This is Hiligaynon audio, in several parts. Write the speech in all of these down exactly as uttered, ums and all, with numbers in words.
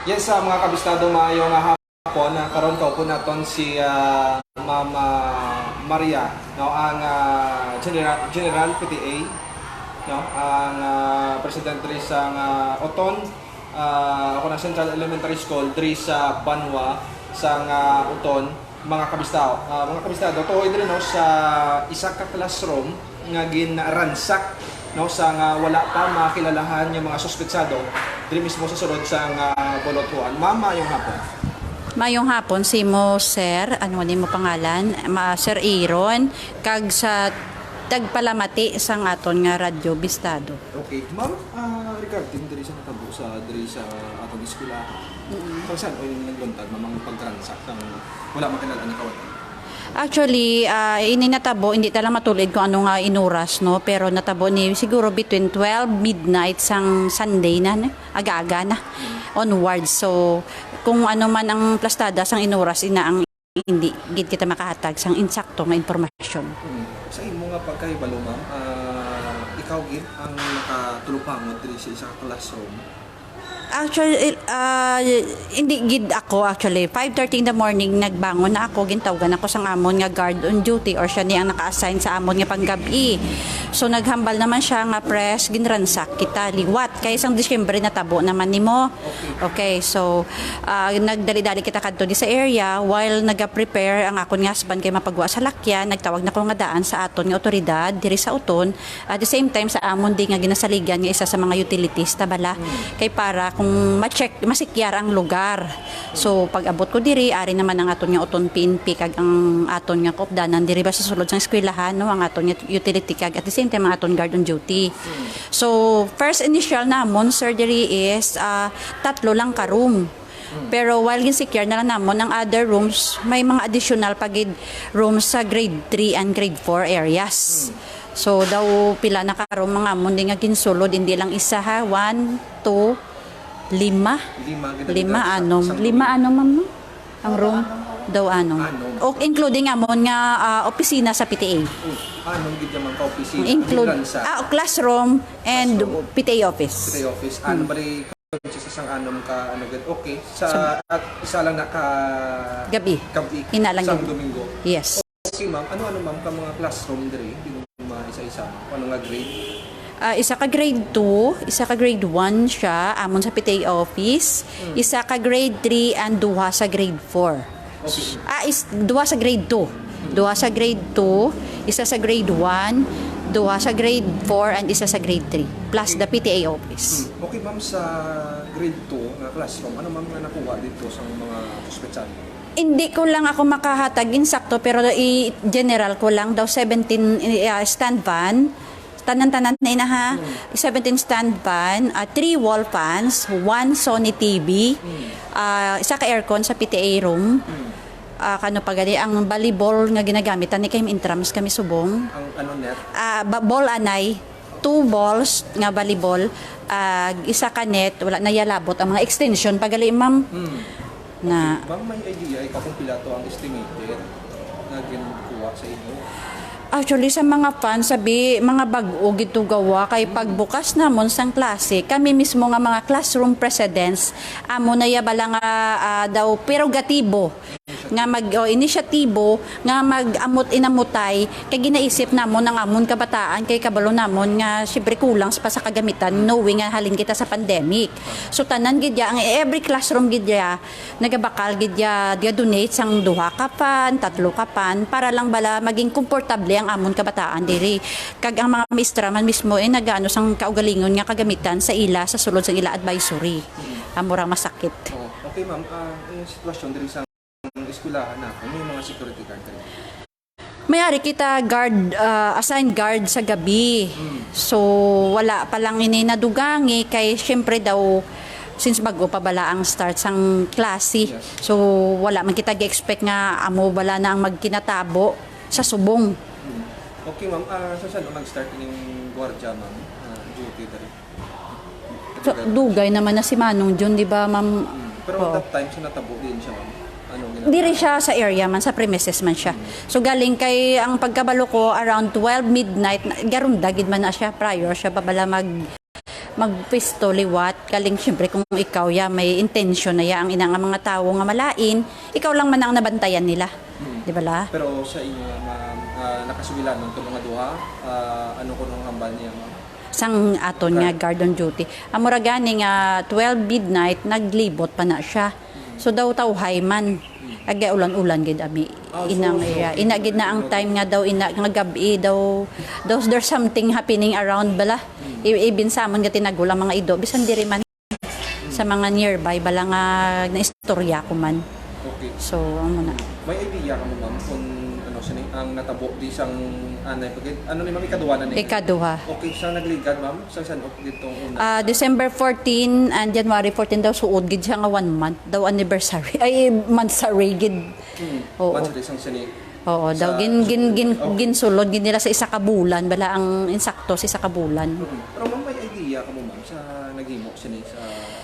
Yes, sa mga kabistado, maayo nga hapon. Ah, karon kaupo naton si, ah, Ma'am, ah, Maria, no, ang, ah, General, General P T A, no, ang, ah, president diri sa, ah, Oton, ah, ako na Central Elementary School diri sa Banwa sa, ah, Oton, mga kabistado. Ah, mga kabistado, tuhoy diri, no, sa isa ka classroom nga ginransak, no, sa nga wala pa makilalahan nga mga suspetsado diri mismo sa sulod sa nga bulothuan. Ma'am, maayong hapon. Mayong hapon sa imo, sir. Ano ni mo pangalan? Ma, Sir Aaron. Kag sa tagpalamati sang aton nga radyo bistado. Okay, ma'am, ah, regarding diri sa natabo sa, diri sa atong eskwelahan, Mm. kung saan o yung nagluntad, ma'am, ang pag-ransak sang wala makilala nga kawatan? Actually, ah, ini natabo, hindi ta lang matulid kung ano nga inuras, no? Pero natabo ni siguro between twelve midnight sang Sunday na, ne? Aga-aga na, onwards. So, kung ano man ang plastada sang inuras, ina ang hindi gid kita makahatag sang insakto nga impormasyon. Mm. Sa imo nga pagkahibalo, ma'am, ah, ikaw gid ang nakatulupangod diri sa isa ka classroom? Actually, ah, hindi gid ako, actually. Five thirty in the morning, nagbangon na ako, gintawgan ako sang amon nga guard on duty or siya ni ang naka-assign sa amon nga panggabi. So, naghambal naman siya nga, "Pres, ginransak kita liwat." Kay sang Disyembre natabo naman nimo. Okay, so, ah, nagdali-dali kita kadto di sa area while naga-prepare ang akon nga husband kay mapagwa sa lakyan. Nagtawag na ko nga daan sa aton nga otoridad diri sa Oton. At the same time, sa amon di nga ginasaligan nga isa sa mga utilities ta bala. Mm. Kay para kung ma-check, masikyar ang lugar. So, pag-abot ko diri, ari naman ang aton nga Oton P N P kag ang aton nga kaupdanan diri ba sa sulod sang eskwelahan, no, ang aton nga utility kag at the same time ang aton guard on duty. Mm. So, first initial namon, sir, diri is, ah, tatlo lang ka room. Mm. Pero while gin-secure na lang namon ang other rooms, may mga additional pa gid rooms sa grade three and grade four areas. Mm. So, daw pila na ka room mga amon di nga ginsulod, hindi lang isa ha, one, two, lima. Lima gid ang Lima, sa, anom. sa Lima, room. anom, ma'am, no? Ang room daw, anom. Anom. O, including amon nga, ah, opisina sa P T A. Mm. Anom gid naman ka opisina. Include, Bilan sa ah, classroom and Classroom. P T A office. P T A office. Ano Mm. ba rin sa sang anom ka, ano gid? Okay. Sa, Sa at isa lang na ka Gabi. gabi. Ina lang Sang gid. Domingo. Yes. Okay, ma'am. Ano-ano, ma'am, ka mga classroom diri? Yung mga isa-isa, ma'am. Ano nga grade? Ah, isa ka grade two, isa ka grade one siya, amon sa P T A office, Mm. isa ka grade three, and duha sa grade four. Okay. Ah, is, duha sa grade two. Mm. Duha sa grade two, isa sa grade one, duha sa grade four, and isa sa grade three, plus Okay. the P T A office. Mm. Okay, ma'am, sa grade two nga classroom, ano, ma'am, nga nakuha dito sa mga ospital? Hindi ko lang ako makahatag insakto, pero i-general ko lang daw, seventeen, ah, stand van. Tanan-tanan na ina, ha. Mm. Seventeen stand van, ah, three wall fans, one Sony T V, Mm. ah, isa ka aircon sa P T A room. Mm. Ah, kano pa gani ang volleyball nga ginagamit, tani kay intrams kami subong. Ang ano net? Ah, ba-, ball anay, two balls nga volleyball, ah, isa ka net, wala na yalabot ang mga extension pa gali, ma'am. Mm. Na Okay. Ma'am, may idea ikaw kung pila to ang estimated nga ginkuha sa inyo? Actually, sa mga fans, sabi, mga bag-o gid to gawa, kay pagbukas namon sang klase, kami mismo nga mga classroom presidents, amo na ya bala nga, ah, daw prerogatibo nga mag, o, inisyatibo nga mag-amot-inamutay, kay ginaisip namon ang amon kabataan, kay kabalo namon nga siyempre kulang pa sa kagamitan, knowing nga halin kita sa pandemic. So, tanan gid ya, ang every classroom gid ya, nagabakal gid ya, dia donate sang duha ka fan, tatlo ka fan, para lang bala maging komportable ang amon kabataan diri. Kag ang mga maestra man mismo, eh, nagaano sang kaugalingon nga kagamitan sa ila, sa sulod sang ila advisory. Amo ra masakit. Oh, okay, ma'am. Ah, yung sitwasyon diri sa eskwelahan na, may mga security guard diri? May ari kita guard, ah, assigned guard sa gabi. Mm. So, wala pa lang ini nadugangi kay siyempre daw, since bago pa bala ang start sang klase. Yes. So, wala man kita gi-expect nga amo bala na ang magkinatabo sa subong. Mm. Okay, ma'am. Ah, sa saan nag-start ining gwardiya, ma'am? Ah, duty diri? So, dugay naman na si Manong Jun, di ba, ma'am? Mm. Pero Oo. That time, sa natabo din siya, ma'am? Ano, ginagawa? Diri siya sa area man, sa premises man siya. Mm. So, galing kay, ang pagkabalo ko, around twelve midnight, na- garunda gid man na siya, prior siya pa bala mag, magpwesto liwat, kaling siyempre kung ikaw ya may intensyon na ya ang ina nga mga tawo nga malain, ikaw lang man ang nabantayan nila. Di ba la? Pero sa inyo, ma'am, ah, nakasugilanon ko mga duha, ah, ano ko nung hambal niya, ma'am? Sang aton nga guard on duty. Amo ra gani nga twelve midnight, naglibot pa na siya. So daw tawhay man. Agay ulan-ulan gid ami. Ah, so, Inang so, iya. Ina gid na ang time nga daw ina nga gabi daw, daw there's something happening around bala. I- Even sa amon nga tinagol ang mga ido bisan diri man sa mga nearby bala nga naistorya ko man. Okay. So amo na. May idea ka mo, ma'am, kung ano sini ang natabo di sang anay pagid? Ano ni, ma'am, ikaduha na ni? Ikaduha. Okay, sa nagligad, ma'am, sa san ok gitong una? Ah, December fourteen and January fourteen daw suod gid siya nga one month daw anniversary. Ay, monthsary gid. Hmm. Oo. Monthsary sang sini. Oo, daw Sa- gin, gin, gin, Okay. ginsulod gid nila sa isa ka bulan bala ang insakto sa isa ka bulan. Hmm. Pero, ma'am, may idea ka mo, ma'am, sa naghimo sini sa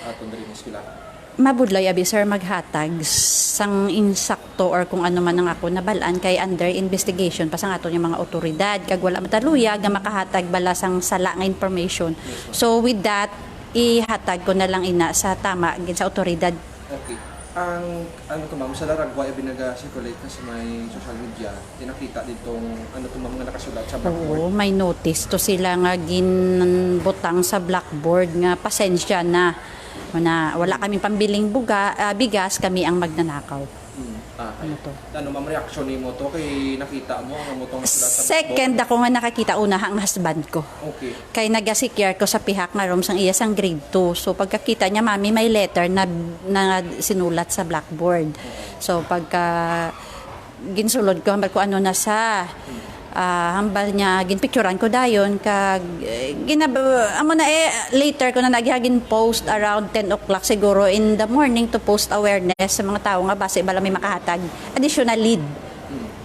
aton diri nga eskwelahan? Mabudlay abi, sir, maghatag sang insakto or kung ano man ang ako nabalaan kay under investigation pa sang aton nga mga otoridad kag wala mataluyag nga makahatag bala sang sala nga information. So with that, ihatag ko na lang ina sa tama gid sa otoridad. Okay. Ang ano to, ma'am, sa laragwa abi naga-circulate na sa may social media, tinakita dito ano to, ma'am, nga nakasulat sa blackboard. Oo, may notice to sila nga ginbutang sa blackboard nga pasensya na. Na wala kami pambiling buga, ah, bigas, kami ang magnanakaw. Hmm. Ah, Ano to? Ano, ma'am, reaction nimo to kay nakita mo ang amo tong sulat sa Second blackboard? Ako nga nakakita una ang husband ko. Okay. Kay naga-secure ko sa pihak nga room sang iya sang grade two. So pagkakita niya, "Mami, may letter na, na sinulat sa blackboard." So pagka ginsulod ko, hambal ko ano na sa ah, hambal niya, ginpicturan ko dayon kag eh, ginab amo na eh, later ko na nagya gin-post around ten o'clock siguro in the morning to post awareness sa mga tawo nga basi bala may makahatag additional lead.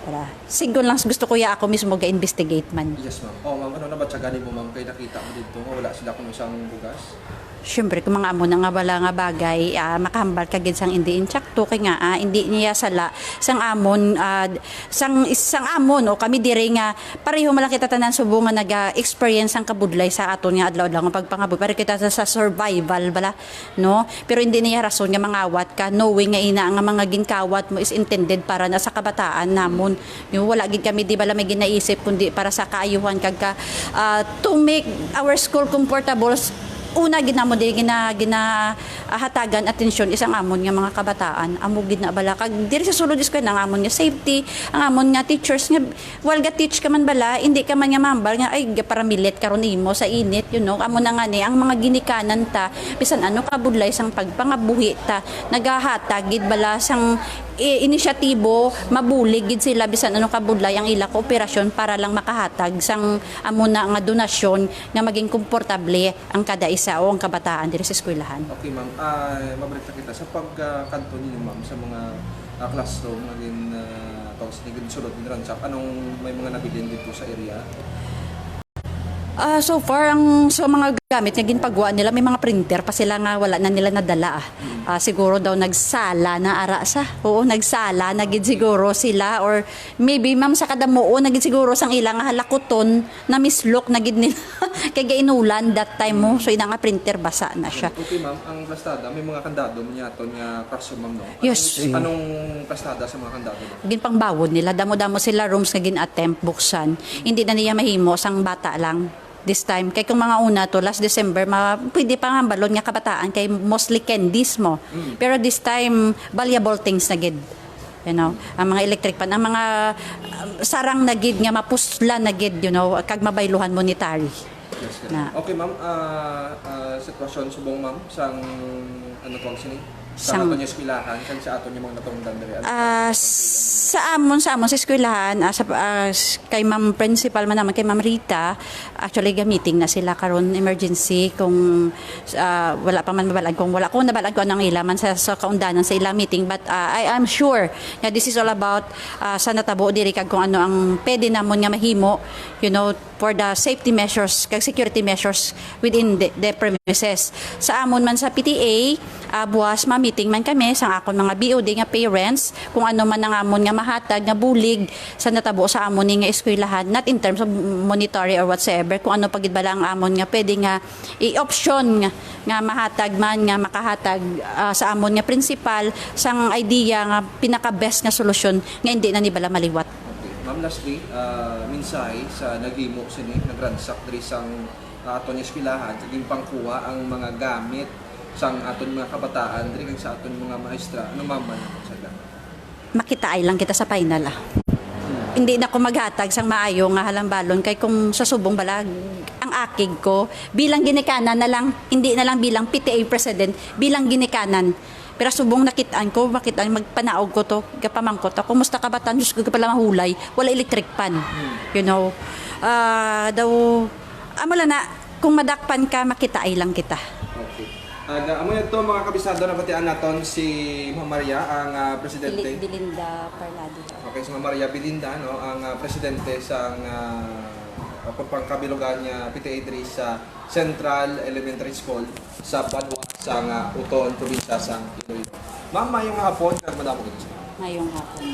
Para sigon lang, gusto ko ya ako mismo ga-investigate man. Yes, ma'am. Oh, ma'am, ano nabatyagan nimo, ma'am, kay nakita mo dito nga wala sila kuno sang bugas? Siyempre, kung mga amo na nga bala nga bagay, ah, makahambal ka gid sang indi insakto kay nga ah, indi niya sala sang amon, ah, sang sang amon o kami diri nga pareho man lang kita tanan subo nga naga-experience sang kabudlay sa aton nga adlaw-adlaw nga pagpangabuhi. Pareho kita sa, sa survival bala, no? Pero indi niya rason nga mangawat ka, knowing nga ina nga mga ginkawat mo is intended para na sa kabataan namon. Yung wala gid kami, di bala, may ginaisip kundi para sa kaayuhan kag ka, ah, to make our school comfortable. Una gid namo di gina, gina ah, hatagan atensyon isang amon nga mga kabataan. Amo gid na bala kag diri sa sulod eskwela ang amon nga safety, ang amon nga teachers nga while ga teach ka man bala, hindi ka man nga mambal nga ay paramilit karon imo sa init, you know. Amo na nga ni ang mga ginikanan ta bisan ano kabudlay sang pagpangabuhi ta nagahatag gid bala sang i- inisyatibo, mabulig gid sila bisan ano kabudlay ang ila kooperasyon para lang makahatag sang amo na nga donasyon nga maging komportable ang kada isa o ang kabataan diri sa eskwelahan. Okay, ma'am. Ah, mabalik na kita sa pagkadto ninyo, ma'am, sa mga ah, classroom nga gin ah, tawag sa ginsulod, ginransak. Anong may mga nabilin dito sa area? Ah, so far ang sa mga gamit nga ginpagwa nila, may mga printer pa sila nga wala na nila nadala. Ah, siguro daw nagsala na ara sa. Oo, nagsala na gid siguro sila, or maybe, ma'am, sa kadamuon na gid siguro sang ila nga halakuton, na mislok na gid nila kay gainulan that time mo. So ina nga printer basa na siya. Okay, ma'am, ang plastada may mga kandado mo niya aton nga classroom, ma'am, no? Yes, Anong, eh. Anong plastada sa mga kandado, ma'am? Ginpangbawo nila, damo-damo sila rooms nga gin-attempt buksan. Hindi na niya mahimo sang bata lang this time. Kay kung mga una to, last December, ma, pwede pa nga balon nga kabataan kay mostly candies mo. Pero this time, valuable things na gid. You know, ang mga electric fan, ang mga um, sarang na gid nga mapuslan na gid, you know, kag mabayluhan monetary. Yes, Na. Okay, ma'am. Ah, ah, sitwasyon subong, ma'am, sang ano tawag sini? Sa Sang- aton nga eskwelahan, kag sa aton nga mga natungdan diri. Ano Ah, ang sa amon, sa amon sa eskwelahan, ah, sa, ah, s- kay Ma'am Principal man naman, kay Ma'am Rita, actually ga-meeting na sila karon, emergency, kung ah, wala pa man mabalaan kung wala ko nabalaan kung ano ang ila man sa, sa kaundanan sa ila meeting, but ah, I am sure nga this is all about ah, sa natabo diri kag kung ano ang pwede namon nga mahimo, you know, for the safety measures kag security measures within the, the premises. Sa amon man sa P T A, ah, buwas ma-meeting man kami sang akon mga B O D nga parents kung ano man ang amon nga mahatag nga bulig sa natabo sa amon ni nga eskwelahan, not in terms of monetary or whatsoever, kung ano pa gid bala ang amon nga pwede nga i-option nga, nga mahatag man, nga makahatag, ah, sa amon nga principal sang idea nga pinaka-best nga solusyon nga hindi na ni bala maliwat. Okay. Ma'am, lastly, ah, mensahe sa naghimo sini, nagransak diri sang, ah, aton eskwelahan, kag ginpangkuha ang mga gamit sang aton mga kabataan diri kag sa aton mga maestra. Ano, ma'am, man ang sagda? Makitaay lang kita sa final, ah. Hindi na ko maghatag sang maayo nga halambalon kay kung sa subong bala ang akig ko bilang ginikanan na lang, hindi na lang bilang P T A president, bilang ginikanan. Pero subong nakitaan ko, makitaan, magpanaog ko to, gapamangkot ako, "Kumusta ka, batan?" Diyos ko, pala mahulay, wala electric fan. You know, ah, daw, amo lang na, kung madakpan ka, makitaay lang kita. Okay. Ag, ah, amo yadto, mga kabisado, nabatian naton si Ma'am Maria, ang, ah, presidente. Bili- Belinda Parlado. Okay, si Ma'am Maria Belinda, no, ang, ah, presidente sang, ah, pagpangkabilugan nga P T A diri sa Central Elementary School sa Banwa sang, ah, Uton, probinsya sang Iloilo. Ma'am, mayong hapon, kag madamo gid sa Ngayong hapon.